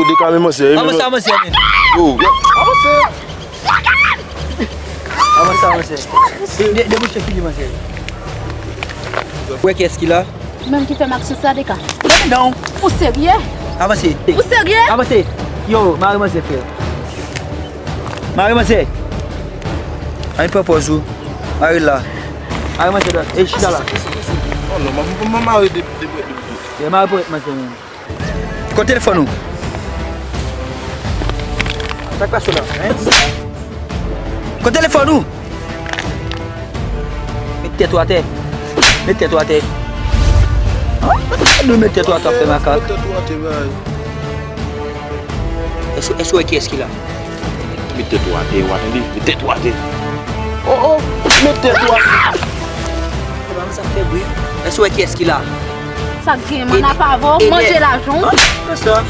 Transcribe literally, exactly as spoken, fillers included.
Deklame manzè. Avanse, avanse, men. Yo, avanse. Avanse, avanse. De- Debouche figi manzè. Ou wè kiyès ki la? Ou menm ki fè m aksyon sa, Deka? Leve non. Ou serye? Avanse. Ou serye? Avanse. Yo, mare manzè, frè. Mare manzè. Ann pran pòz ou. Mare la. Mare manzè la. E chita la. Oh non, mwen mare de de bwèt de bwèt. E mare pòz manzè menm. Kote telefòn ou? Sa k pase la, hein? Kote telefòn ou? Met tèt ou atè. Met tèt ou atè. Nou met tèt ou atè, fè makak. Met tèt ou atè, bay. Èske èske w wè kiyès ki la? Met tèt ou atè, w a tande? Met tèt ou atè. Oh, oh, met tèt ou atè. E pa sa fè bri. Èske w wè kiyès ki la? Sa k gen, man ap avè w, manje lajan w. Fè sa.